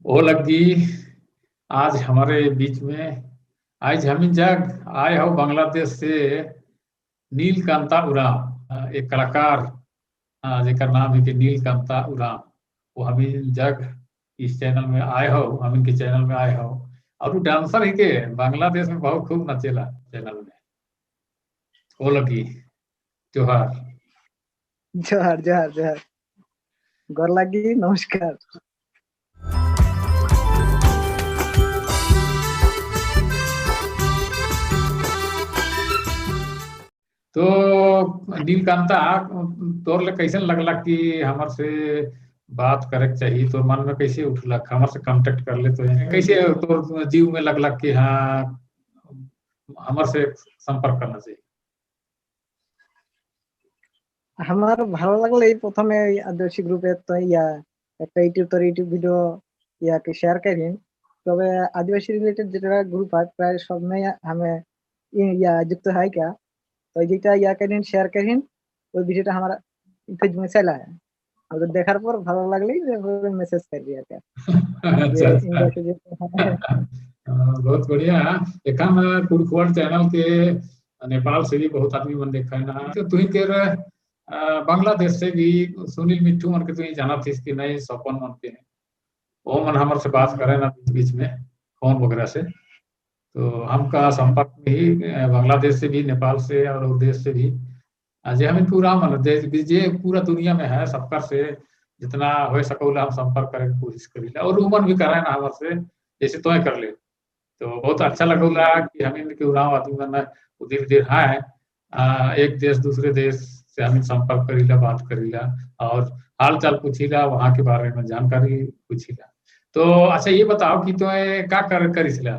ओ लगी आज हमारे बीच में आज हम जग आए हो बांग्लादेश से नीलकांता उरांव, एक कलाकार जेकर नाम है कि नीलकांता उरांव। वो हम जग इस चैनल में आए हो, हम इनके चैनल में आए हो और वो डांसर ही के बांग्लादेश में बहुत खूब नचेला चैनल में। ओ लगी जोहार जोहार जोहार जोहार, गोर लगी, नमस्कार। तो नीलकांता तोर ले कैसन लगला कि हमर से बात करे चाहिए? तो मन में कैसे उठला हमर से कांटेक्ट कर ले? तो कैसे तोर जीव में लगला कि हाँ हमर से संपर्क करना चाहिए? আমার ভালো লাগলো এই প্রথমে আদিবাসী গ্রুপে তো ইয়া একটা ইউটিউব তোর ইউটিউব ভিডিও ইয়াকে শেয়ার করিন। তবে আদিবাসী রিলেটেড যেটা গ্রুপ হয় প্রায় সব মেয়ে আমি ইয়া যুক্ত হয় কা, তো যেটা ইয়া করিন শেয়ার করিন ওই ভিডিওটা আমার ফেসবুকে চলে আয়। ওদের দেখার পর ভালো লাগলেই মেসেজ করি আর কি। अच्छा, बहुत बढ़िया। एखन कुड़कुआर चैनल के नेपाल से भी बहुत आदमी मन देखा है ना। तो तुही के बांग्लादेश से भी सुनील मिट्टू मन के तुही जाना थी कि नहीं, सपन मन के वो मन हमारे से बात करे ना बीच बीच में फोन वगैरह से, तो हमका संपर्क में ही बांग्लादेश से भी, नेपाल से और देश से भी जे हम पूरा मन जे पूरा दुनिया में है सबका से जितना हो सकोला हम संपर्क करे के कोशिश करीला और उमन भी कराए ना हमारे से जैसे तो कर ले। तो बहुत अच्छा लगोला कि हम इनके उरांव आदमी मन धीरे धीरे है एक देश दूसरे देश से हम संपर्क करीला, बात करीला और हाल चाल पूछीला, वहाँ के बारे में जानकारी पूछीला। तो अच्छा ये बताओ कि तो का करीला?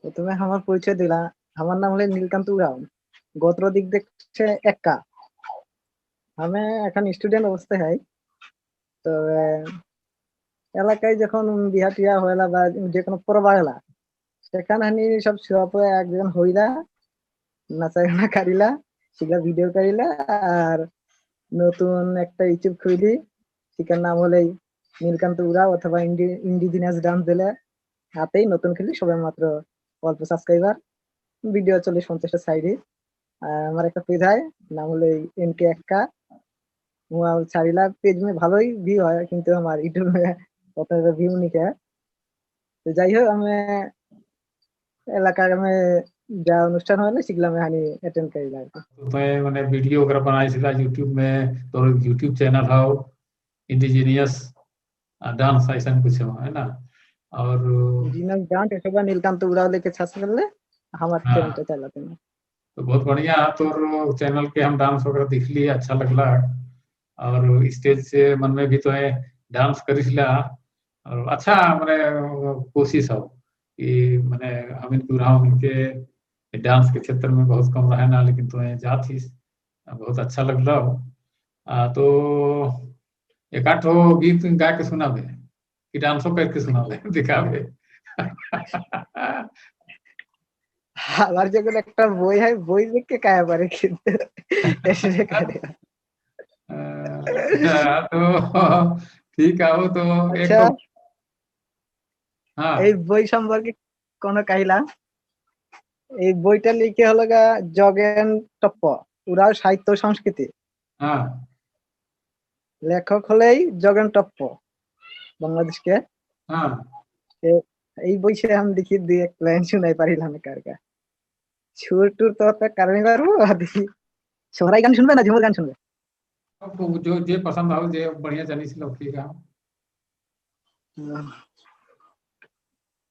প্রথমে আমার পরিচয় দিলা। আমার নাম হলো নীলকান্ত উরাও, গোত্র দিক দেখছে একা। আমি এখন স্টুডেন্ট অবস্থায় হাই। তো এলাকায় যখন বিহা টিয়া হইলা বা যে কোনো পরব হইলা সেখানে হানি সব সব একজন হইলা নাচা গানা করিলা, সেগুলা ভিডিও করিলা। আর নতুন একটা ইউটিউব খুলি, সেটার নাম হলে নীলকান্ত উরাও অথবা ইন্ডিজিনাস ডান্স দিলে হাতেই নতুন খেলি, সবাই মাত্র অল্প সাবস্ক্রাইবার, ভিডিও 40-50টা সাইডে। আর আমার একটা পেজ হয় নাম হলো এনকে এক্কা, ছাড়িলা পেজ মে ভালোই ভিউ হয়, কিন্তু আমার ইউটিউবে অত ভিউ নিকে। তো যাই হোক আমি এলাকার আমি যা অনুষ্ঠান হলে সেগুলো আমি হানি অ্যাটেন্ড করি আর কি। तो माने वीडियो वगैरह बनाई यूट्यूब में, तो यूट्यूब चैनल हो इंडिजिनियस डांस ऐसा कुछ है ना? और इंडिजिनियस डांस अथवा नीलकांत उरांव लेके छास करले हमार चैनल चलाते हैं। तो बहुत बढ़िया, तो चैनल के हम डांस वगैरह देख लिए, अच्छा लगला और स्टेज से मन में भी तो है डांस करिसला और अच्छा माने कोशिश हो कि माने हम उरांव के डांस के क्षेत्र में बहुत कम रहे ना, लेकिन तो जात ही बहुत अच्छा लगला हो। तो एक आठ गीत गा के सुनाबे कि डांसो करके सुनाबे दिखाबे? আবার যখন একটা বই হয় বই দেখে কায়া পারে কিন্তু তো ঠিক আছে। তো আচ্ছা এই বই সম্পর্কে কোন কাহিলা? এই বইটা লিখে হলো গা জগেন টপ্প, উরাও সাহিত্য সংস্কৃতি। হ্যাঁ, লেখক হলেই জগেন টপ্প বাংলাদেশকে। হ্যাঁ, এই বই সে আমি দেখি দুই এক লাইন শুনাই পারিলাম কারকা। সুর টুর তো কারণে পারবো। দেখি সোহরাই গান শুনবে না ঝুমুর গান শুনবে? जो जे पसंद आओ जे बढ़िया जानी ছিল ঠিক আছে।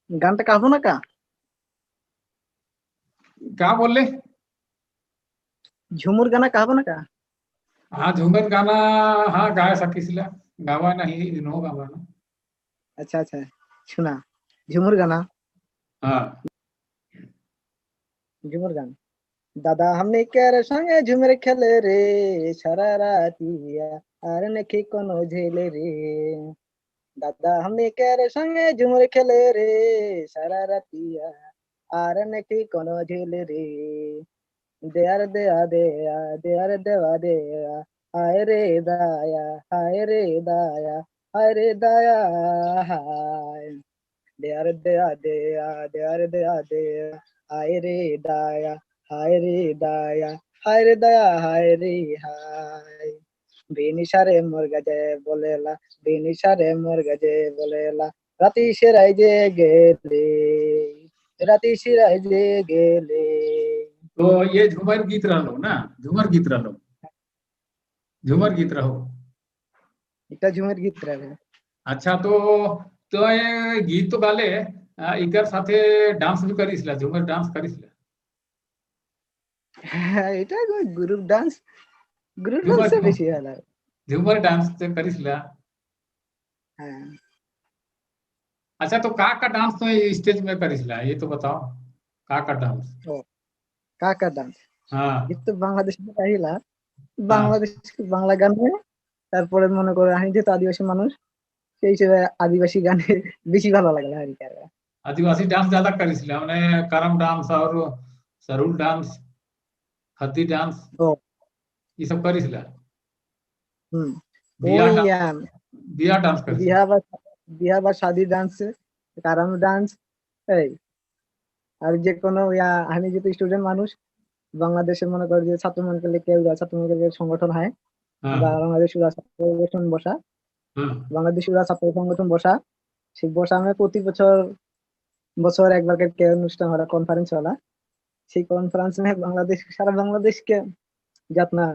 গানটা কাহবো না কা? का बोले? झुमुर गाना कहबो ना का? हाँ झुमर गाना हाँ गाय सकिसला गावा नहीं नो गावा ना। अच्छा अच्छा सुना झुमुर गाना। हाँ झुमुर गान। दादा हमने केर संगे झुमर खेले रे सारा रातिया are नखी कोनो झेले रे। दादा हमने केर संगे झुमर खेले रे सारा रातिया are नखी कोनो झेले रे। देয়ার देয়া देয়া देয়াर देवा देয়া हाय रे दाया हाय रे दाया हाय रे दया हाय देया रे देया देया देया रे देया देया हाय रे दया हाय रे दया हाय रे दया हाय रे हाय বিনিসারে মোর গাজে বলেলা বিনিসারে মোর গাজে বলেলা রাতি সেরাই যে গেলে राती सिराई जे गेले। तो ये झूमर गीत रहलो ना, झूमर गीत रहलो, झूमर गीत रहो, এটা झूमर गीत रहे। अच्छा तो ये गीत तो गाले इकर साथे डांस भी करिसला, झूमर डांस करिसला? হ্যাঁ, এটা গ্রুপ ডান্স, গ্রুপ ডান্স বেশি হয়। झूमर डांस तो करिसला। হ্যাঁ। अच्छा तो का का डांस तो स्टेज में करिसला ये तो बताओ, का का डांस? ओ का का डांस? হ্যাঁ। এই তো বাংলাদেশ আহিলা, বাংলাদেশ বাংলা গান তারপরে মনে করো আমি যেহেতু আদিবাসী মানুষ সেই হিসেবে আদিবাসী গানে বেশি ভালো লাগে আর কি। आदिवासी डांस ज्यादा करिसला, माने करम डांस और सरुल डांस, हद्दी डांस, ये सब करिसला। बिया डांस करिसला। বিয়া বা শাদি ডান্স, কারাম ডান্স, এই আর যে কোনো ইয়া। আমি যেহেতু স্টুডেন্ট মানুষ, বাংলাদেশে মনে কর যে ছাত্র মন্ডলী কেউ ছাত্র মন্ডলীর সংগঠন হয়, বাংলাদেশ উড়া ছাত্র সংগঠন বসা, বাংলাদেশ উড়া ছাত্র সংগঠন বসা, সেই বসা আমি প্রতি বছর বছর একবার কে অনুষ্ঠান হলা, কনফারেন্স হলা, সেই কনফারেন্স মে বাংলাদেশ সারা বাংলাদেশকে যাতনা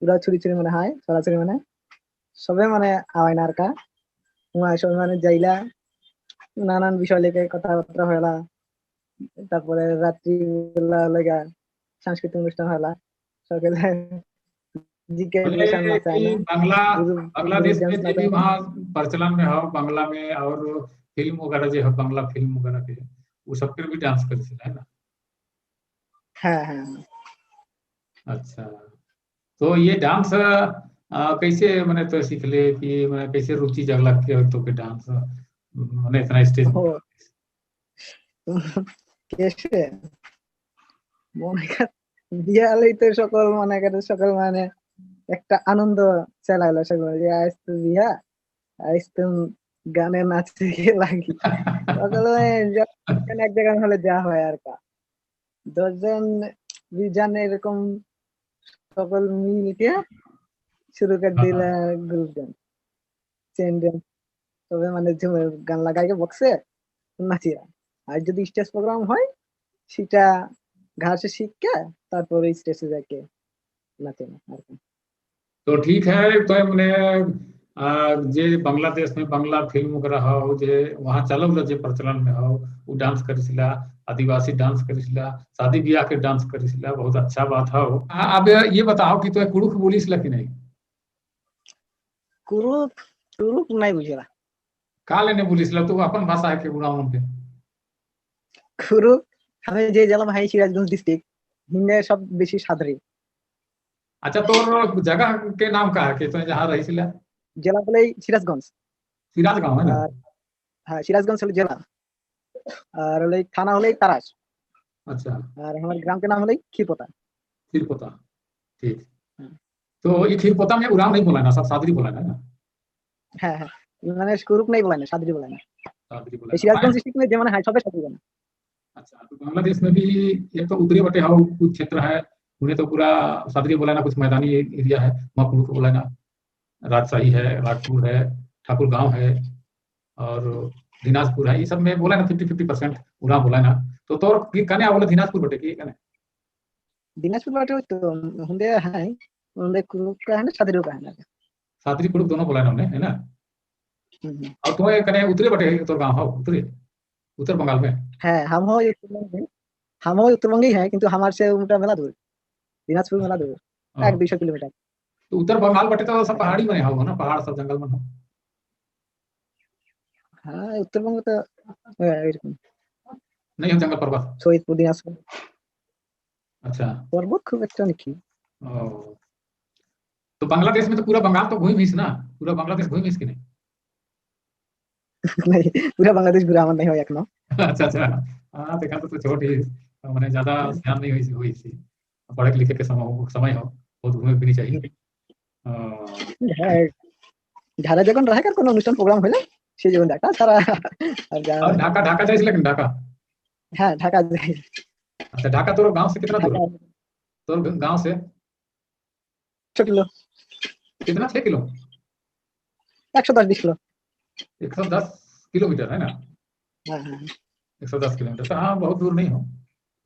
উড়া ছুরি ছুরি মানে হয় ছড়াছড়ি মানে সবে মানে আওয়াই না আর কা সবাই মানে যাইলা নানান বিষয় লেগে কথাবার্তা হইলা, তারপরে রাত্রি বেলা লেগা সাংস্কৃতিক অনুষ্ঠান হলা, সকালে बांग्ला बांग्लादेश में जो भी वहाँ प्रचलन में हो बांग्ला में और फिल्म वगैरह जो है बांग्ला फिल्म वगैरह के वो सब के भी डांस कर है ना? हाँ हाँ। अच्छा तो ये डांस कैसे मैंने तो सीख ले कि मैंने कैसे रुचि जगला के तो के डांस मैंने इतना स्टेज कैसे মনে কর বিয়ালেই তো সকল মনে করে সকল মানে একটা আনন্দ চালাইলো সকল যে আজ তো বিয়া, আজ তো গানে নাচতে গিয়ে লাগি সকল এক জায়গায় হলে যা হয় আর কা দশজন বিশ জন এরকম সকল মিলকে শুরু করে দিলে গ্রুপ ডান্স চেন ডান্স, তবে মানে গান লাগাই বক্সে নাচিরা। আর যদি স্টেজ প্রোগ্রাম হয় সেটা ঘাসে শিখকে তারপরে স্টেজে যাকে নাচে না আর কি। तो ठीक है, तो मैंने जे बांग्लादेश में बांग्ला फिल्म वगैरह हो जे वहाँ चलो जे प्रचलन में हो वो डांस करिसला, आदिवासी डांस करिसला, शादी ब्याह के डांस करिसला, बहुत अच्छा बात हो। अब ये बताओ कि तो कुड़ुक बोलिसला कि नहीं? कुड़ुक कुड़ुक नहीं बुझला। का लेने बोलिसला तो अपन भाषा है के उड़ावन पे? कुड़ुक আমি যে জেলা ভাই সিরাজগঞ্জ ডিস্ট্রিক্ট, হিন্দে সব বেশি সাদরি। अच्छा तो जगह के नाम का है कि तो जहां रहिसिला? জেলা বলেই সিরাজগঞ্জ। সিরাজগাঁও है ना? হ্যাঁ সিরাজগঞ্জ হলো জেলা, আর হলো থানা হলো তারাস। अच्छा। আর আমার গ্রাম के नाम হলো ক্ষীরপোতা। ক্ষীরপোতা, ठीक। तो ये ক্ষীরপোতা में उरांव नहीं बोला ना, सब सादरी बोला ना? হ্যাঁ হ্যাঁ, মানে কুরুক नहीं बोला ना, सादरी बोला ना। सादरी बोला। सिराजगंज डिस्ट्रिक्ट में যেমন হয় সবে सादरी बोला। अच्छा तो बांग्लादेश में भी एक तो उत्तरी बटे हो कुछ क्षेत्र है उन्हें तो पूरा सादरी बोला ना, कुछ मैदानी एरिया है वहाँ कुड़ुक बोला ना, राजशाही है, राजपुर है, ठाकुर गांव है और दिनाजपुर है, ये सब में बोला ना 50-50% उरा बोला ना। तो तोर की कने बोले दिनाजपुर बटे की कने? दिनाजपुर बटे तो हुंदे है हुंदे कुड़ुक का है ना सादरी का है ना, सादरी कुड़ुक दोनों बोला ना हमने है ना। और तो कने उत्तरी बटे तोर गांव हो उत्तरी उत्तर बंगाल में? হ্যাঁ हम उत्तरबंगे है किंतु हमार से उनका मेला दूर, दिनाजपुर मेला दूर 100-200 किलोमीटर। तो उत्तर बंगाल बटे तो सब पहाड़ी में हो ना, पहाड़ सब जंगल में हो। हाँ उत्तरबंग तो এরকম नहीं हो जंगल पर्वत, সৈয়দপুর দিনাজপুর। अच्छा पर्वत খুব একটা নাকি। तो बांग्लादेश में तो पूरा बंगाल तो घूम ही ना, पूरा बांग्लादेश घूम कि नहीं? नहीं पूरा बांग्लादेश घुरा আমার नहीं হয় এখনো। अच्छा अच्छा हाँ देखा तो छोट ही मैंने ज्यादा ध्यान नहीं हुई हुई थी, पढ़े लिखे के समय हो बहुत घूमे भी नहीं चाहिए। ঝাড়া যখন রাখে কোনো অনুষ্ঠান প্রোগ্রাম হলে সে যখন দেখা সারা আর যাওয়া और হয় না। ढाका, ढाका जाइस लेकिन ढाका? হ্যাঁ, ঢাকা যাই। अच्छा, ढाका तोर गांव से कितना दूर है? ढाका तोर गांव से 100 किलो। कितना, 6 किलो? 110-20 किलो। 110 किलोमीटर है ना? হ্যাঁ হ্যাঁ। 110 किलोमीटर तो हाँ, बहुत दूर नहीं हो,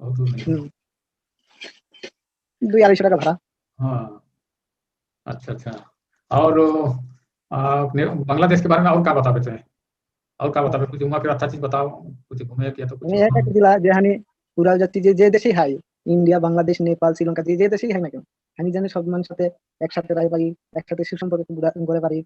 बहुत दूर नहीं हो। হুম, 200-250 টাকা ভাড়া। हाँ, अच्छा अच्छा। और अपने बांग्लादेश के बारे में और क्या बतावे चाहे, और क्या बतावे? कुछ वहाँ के अच्छा चीज बताओ, कुछ घूमे किया तो कुछ। আমি এটা দিলা যে হানি উড়াল জাতি যে যে দেশেই হাই, ইন্ডিয়া, বাংলাদেশ, নেপাল, শ্রীলঙ্কা, যে যে দেশেই হাই না কেন, আমি জানি সব মানুষের সাথে একসাথে রাই পারি, একসাথে সুসম্পর্ক গড়ে পারি।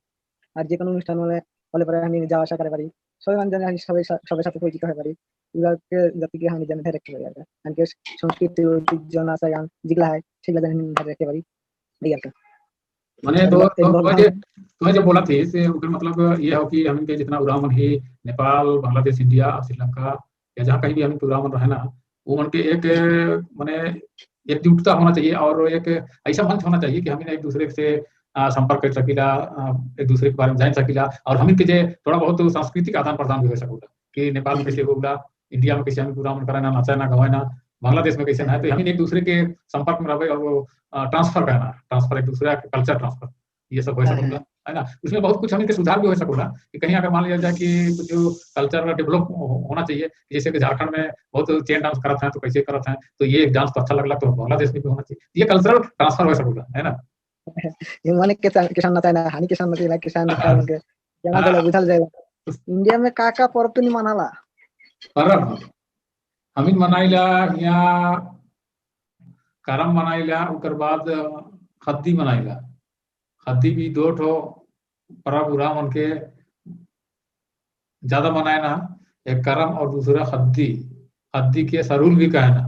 আর যে কোনো অনুষ্ঠান হলে হলে পরে আমি যাওয়া আসা করে পারি, সবাই মানে জানি আমি সবাই সবার সাথে পরিচিত হয়ে পারি। উড়ালকে জাতিকে আমি জানি ধরে রাখতে পারি আর কি। আমি সংস্কৃতি ঐতিহ্য নাচ গান যেগুলা হয় সেগুলা জানি আমি ধরে রাখতে পারি, এই আর কি। माने আর तो এই तो বড় तुम्हें जो बोला थी से ओकर मतलब ये हो कि हमन के जितना उरावन ही नेपाल, बांग्लादेश, इंडिया, श्रीलंका या जहाँ कहीं भी हमन के उरावन रहे ना, वो मन के एक माने एकजुटता होना चाहिए और एक ऐसा मंच होना चाहिए कि हमन एक दूसरे से संपर्क कर सकीला, एक दूसरे के बारे में जान सकीला और हमन के जे थोड़ा बहुत सांस्कृतिक आदान प्रदान भी हो सकोला कि नेपाल में कैसे होला, इंडिया में कैसे हम उरावन कराना, नाचाना, गवाना, बांग्लादेश में कैसे ना है, तो हमन एक दूसरे के संपर्क में रहे और वो ट्रांसफर करना, ट्रांसफर एक दूसरे का कल्चर ट्रांसफर, ये सब हो হ্যাঁ सकोला, है ना। उसमें बहुत कुछ हमन के सुधार भी हो सकोला कि कहीं अगर मान लिया जाए कि कुछ कल्चर डेवलप होना चाहिए, जैसे कि झारखंड में बहुत चेन डांस करत हैं तो कैसे करत हैं, तो ये डांस तो अच्छा लगला तो बांग्लादेश में भी होना चाहिए, ये कल्चरल ट्रांसफर हो सकोला, है ना। মানে কিষান নাচায় না, হানি কিষান নাচায়, কিষান কারণকে জানা গেল, বুঝাল যায়। इंडिया में का का पर्व तुनी मनाला? परब हमिन मनाइला यहाँ करम मनाइला, ओकर बाद खद्दी मनाइला। खद्दी भी दो ठो परब उरा मन के ज्यादा मनाए ना, एक करम और दूसरा खद्दी। खद्दी के सरूल भी कहे ना,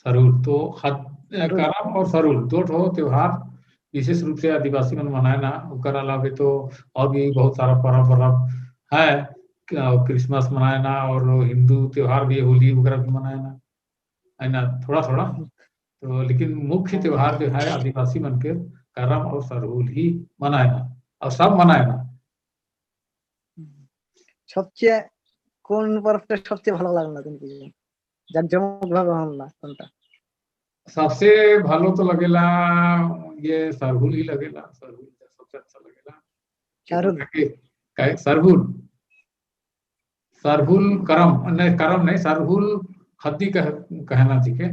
सरूल तो करम और सरूल दो ठो त्योहार विशेष रूप से आदिवासी मन मनाए ना। ओकर अलावे तो और भी बहुत सारा परब वरब है, क्रिसमस मनाए ना और हिंदू त्योहार भी होली वगैरह भी मनाए ना, है ना, थोड़ा थोड़ा तो। लेकिन मुख्य त्योहार जो है आदिवासी मन के करम और सरहुल ही मनाए ना और सब मनाए ना। সবচেয়ে কোন পরবটা সবচেয়ে ভালো লাগলো তুমি কি জাঁকজমক ভাবে হল না কোনটা? सबसे भालो तो लगेला ये सरहुल ही लगेला, सरहुल सबसे अच्छा लगेला। सरहुल? सरहुल, सरहुल करम नहीं, करम नहीं, सरहुल खद्दी कहना ठीक है।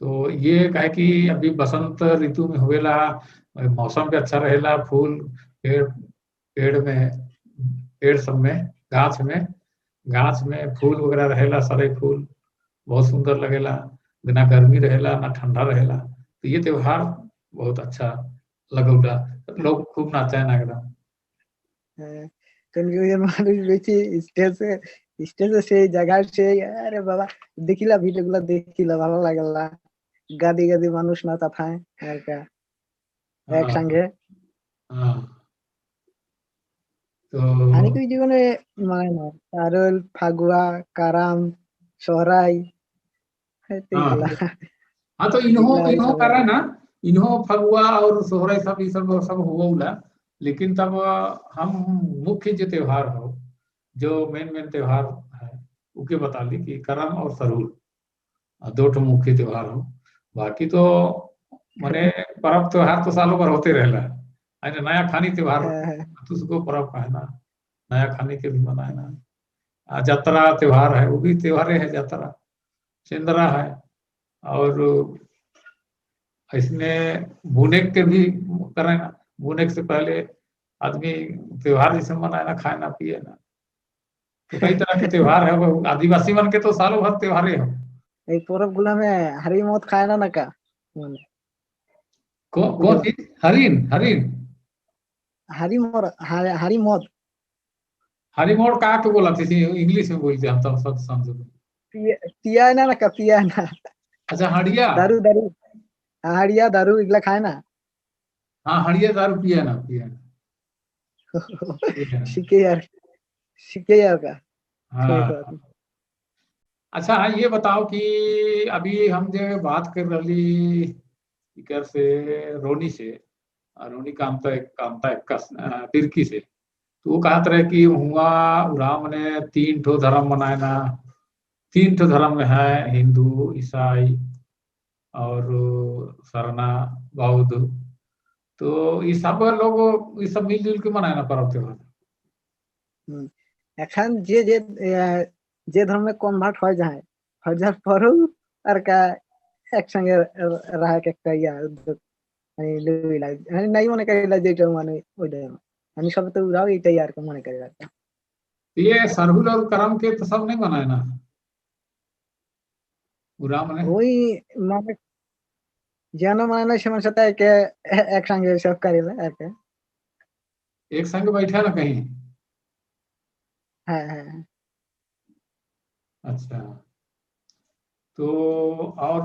तो ये कहे कि अभी बसंत ऋतु में होवेला, मौसम भी अच्छा रहेला, फूल पेड़, पेड़ में, पेड़ सब में, गाछ में, गाछ में फूल वगैरह रहेला, सारे फूल बहुत सुंदर लगेला, ना गर्मी रहेला ना ठंडा रहेला, तो ये त्योहार बहुत अच्छा लगौला, लोग खूब नाचे ना एकदम। হ্যাঁ, কারণ কি ওই যে মানুষ বেশি স্টেজে, স্টেজে সেই জায়গায় সেই, আরে বাবা দেখিলা ভিডিও গুলা দেখিলা ভালো লাগলা, গাদি গাদি মানুষ নাচা থায় আর কা একসঙ্গে। हाँ। तो আমি কি জীবনে মানে না কারল, ফাগুয়া, কারাম, সরাই, हाँ। हाँ, तो इन्हों एगला इन्हों सब करा ना, इन्हों फगुआ और सोहराई सब ये सब सब हुआ, लेकिन तब हम मुख्य जो त्योहार हो, जो मेन मेन त्योहार है उके बता ली कि करम और सरहुल दो ठो मुख्य त्योहार हो। बाकी तो माने पर्व त्योहार तो सालों भर होते रहला है ना। नया खानी त्योहार হ্যাঁ হ্যাঁ। तो उसको पर्व कहना, नया खाने के भी मनाए ना। जतरा त्योहार है, वो भी त्योहार है, जतरा सिंदरा है और इसमें बुनेक के भी करे ना, बुनेक से पहले आदमी त्योहार जैसे मनाए ना, खाए ना पिए ना, तो कई तरह के त्योहार है। वो आदिवासी मन के तो सालों भर त्योहार ही हो। এই পরব গুলা মে হাড়ি মদ খায় না না কা মানে कौन चीज? हरिन, हरिन, হাড়ি মর, হাড়ি মদ, हरी मोड़ का के बोला थी, इंग्लिश में बोलते हम तो सब समझो। पिया ना ना का पिया ना। अच्छा, हड़िया, दारू, दारू, हाड़िया दारू एगला खाए ना। हाँ, हड़िया दारू पिया ना, पिया ना, पिया ना। শিখে আর শিখে আর का। हाँ, अच्छा, हाँ, ये बताओ कि अभी हम जो बात कर रही इकर से रोनी से और उन्हीं कांता कांता एक्का तिरकी से। तो वो कहत रहे कि हुआ उरांव ने 3 ठो धर्म मनाए ना, 3 ठो धर्म में है हिंदू, ईसाई और सरना बौद्ध। तो ये सब लोग ये सब मिलजुल के मनाए ना पर्व त्योहार। এখন যে যে যে ধর্মে কনভার্ট হয়ে যায়, হয়ে যাওয়ার পরেও আর কা একসঙ্গে রাখাক একটা ইয়া উদ্যোগ মানে লইলা, মানে নাই মনে করিলা যেটা মানে ওইটা মানে সব তো উরাও এটাই আর মনে করি আর কি। ये सरहुल और करम के तो सब नहीं मनाए ना उरा মানে ওই মানে যেন মানে না সেমান সাথে একে একসঙ্গে সব করিলা আর কি। एक संग बैठा ना कहीं। হ্যাঁ হ্যাঁ। अच्छा तो और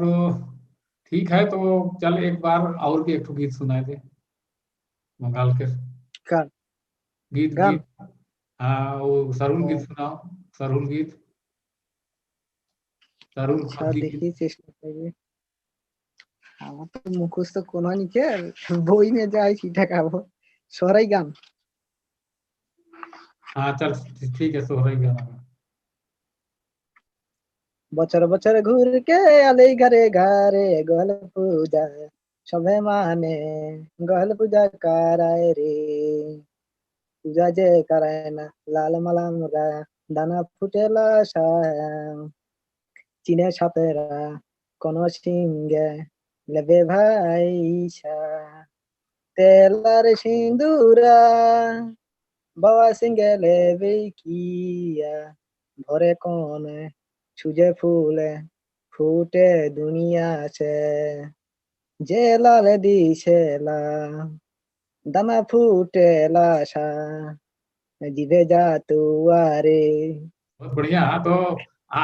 ठीक है, तो चल एक बार और भी एक गीत सुनाए दे बंगाल के गान गीत गान गीत। हाँ वो सरहुल गीत सुनाओ, सरहुल गीत, सरहुल আচ্ছা गीत। দেখি চেষ্টা করি। আমার তো মুখস্থ কোনো নিচে বই নিয়ে যাই সেটা খাবো। সরাই গান। हाँ चल ठीक है, सोहराई गाना। বছর বছর ঘুরকে আলে ঘরে ঘরে গল পূজা সবে মানে গল পূজা কারায় রে, পূজা যে কারায় না লাল মালামরা দানা ফুটে লাশা, চীনে সাপেরা কোন সিংহে লেবে ভাইসা, তেলার সিন্দুরা বাবা সিংহে লেবে কিয়া, ভরে কোনে সুজে ফুলে ফুটে দুনিয়া সে, যে লাল দিছে লা দানা ফুটে লাশা, জিভে যা তুয়ারে। बहुत बढ़िया। तो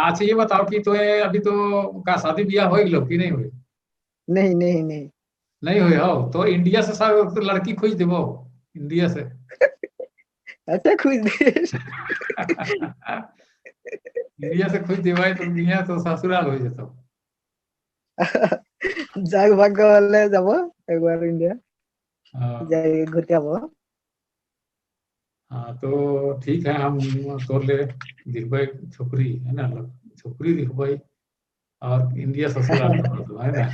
अच्छा ये बताओ कि तो अभी तो का शादी ब्याह हो गलो कि नहीं हुई? नहीं नहीं नहीं नहीं हुई हो तो इंडिया से सब तो लड़की खोज देबो इंडिया से। अच्छा खोज दे। इंडिया से खोज देबाई तो इंडिया तो ससुराल हो जेतो। যাক ভাগ্য হলে যাব একবার ইন্ডিয়া, যাই ঘুরতে যাবো। हाँ तो ठीक है, हम तोर ले दिखबै छोकरी है ना, छोकरी दिखबै और इंडिया ससुराल है ना।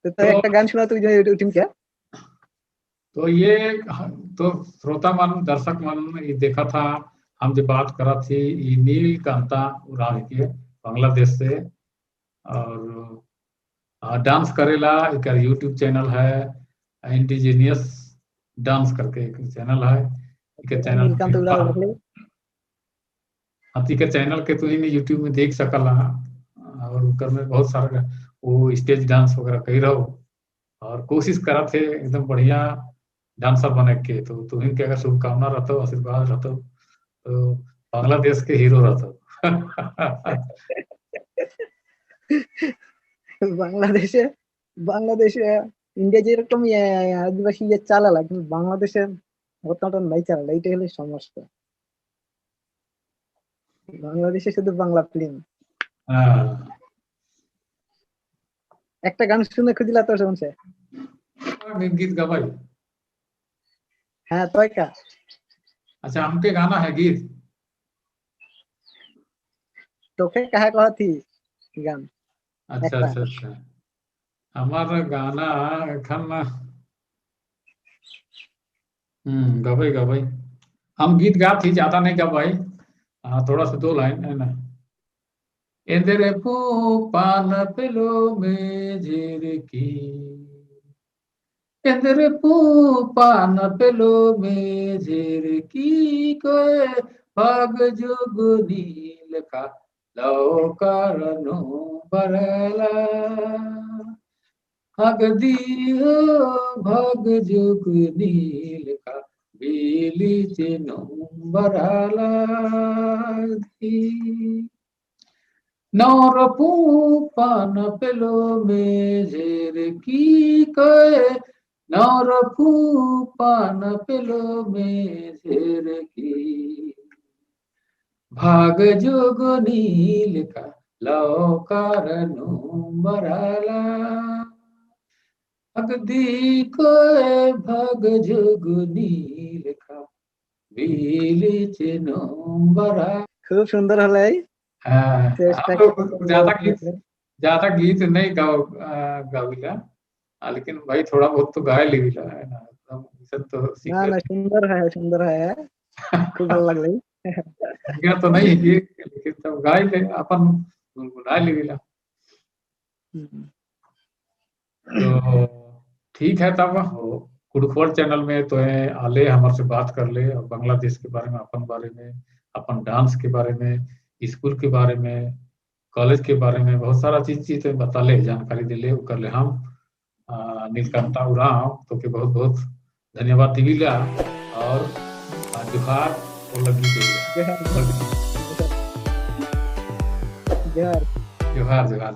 तो একটা গান শোনা তুই টিম क्या। तो ये तो श्रोता मन दर्शक मन ये देखा था, हम जो बात करा थी ये नीलकांता उरांव के बांग्लादेश से और डांस करेला, एक यूट्यूब चैनल है इंडिजीनियस डांस करके एक चैनल है, एक चैनल हाथी के चैनल के तो यूट्यूब में देख सकला और उनकर में बहुत सारा वो स्टेज डांस वगैरह कही रहो और कोशिश करा थे एकदम बढ़िया डांसर बने के। तो तुम्हें के अगर शुभकामना रहतो आशीर्वाद रहतो तो बांग्लादेश के हीरो रहतो। বাংলাদেশে বাংলাদেশে ইন্ডিয়া যেরকম আদিবাসী যে চালালা, কিন্তু বাংলাদেশে অতটা নাই চালালা, এইটাই হলো সমস্যা। বাংলাদেশে শুধু বাংলা ফিল্ম। একটা গান শুনে খুঁজিলা তো শুনছে गीत गवाई। हाँ तो का अच्छा हमके गाना है गीत তোকে কাহা कहा थी गान। अच्छा अच्छा अच्छा हमारा गाना एखन गवाई गवाई हम गीत गा थी, ज्यादा नहीं गवाई, थोड़ा सा 2 लाइन है ना। इंद्र पू पान पिलो मेझेर की, इंद्र पू पान पिलो मेझेर की, कोई भाग जुग नील का लो करनो बरला, हग दियो भाग जुग नील का बेली चिनो बरला दी, नौर पू पान पिलो मेझेर की, कोई नौर पू पान पिलो मेझेर की, भाग जोग नील का लवकारनु बराला अगदी को भग जुगनी लेखा बिलिचनो बरा। खूब सुंदर हले। हाँ, চেষ্টা हम लोग ज्यादा गीत नहीं गाविला, लेकिन भाई थोड़ा बहुत तो गाय लेविला है ना, एकदम सब तो सीख না না, सुंदर है, सुंदर है, खूब ভালো লাগলে। गया तो नहीं है लेकिन तब गाय ले अपन गुनगुना लेविला। तो ठीक है, तब कुड़ुखुआर चैनल में तो है आले हमारे से बात कर ले और बांग्लादेश के बारे में, अपन बारे में, अपन डांस के बारे में, स्कूल के बारे में, कॉलेज के बारे में बहुत सारा चीज चीज तो बता ले, जानकारी दिले कर ले। हम नीलकंठा उरांव तो के बहुत बहुत धन्यवाद दिविला और जोहार और लगी जोहार। जोहार जोहार।